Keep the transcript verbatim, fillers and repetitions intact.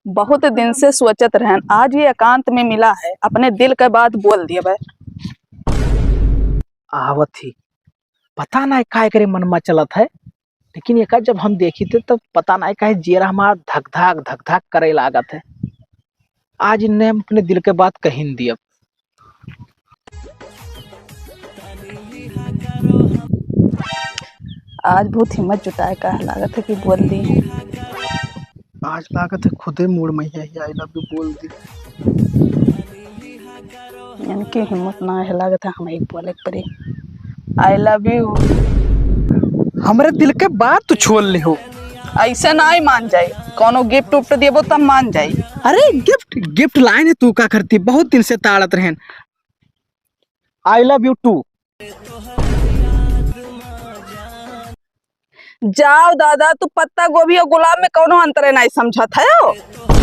बहुत दिन से सोचत रहन, आज ये एकांत में मिला है, अपने दिल के बात बोल दिए बे। आवत ही, पता नाहीं का एकरे मन में चलत है, लेकिन एका जब हम देखी थे तब पता नाहीं काहे जियरा हमार धक धक धक धक करे लागत है। आज इन्हें हम अपने दिल के बात कहिन दियब। आज बहुत हिम्मत जुटाए का लागत है कि बोल दी। आज लागत है खुदे मूड में ही आई लव यू बोल दी। इनकी हिम्मत ना है, लागत है हम एक बोले के पड़ी आई लव यू। हमरे दिल के बात तू छोड़ ले हो। ऐसे ना ही मान जाए, कोनो गिफ्ट उफ्ट देबो तब मान जाए। अरे गिफ्ट, गिफ्ट लाइन है तू का करती, बहुत दिन से ताड़त रहन। I love you too. जाओ दादा, तू पत्ता गोभी और गुलाब में कौनो अंतरे नहीं समझत है।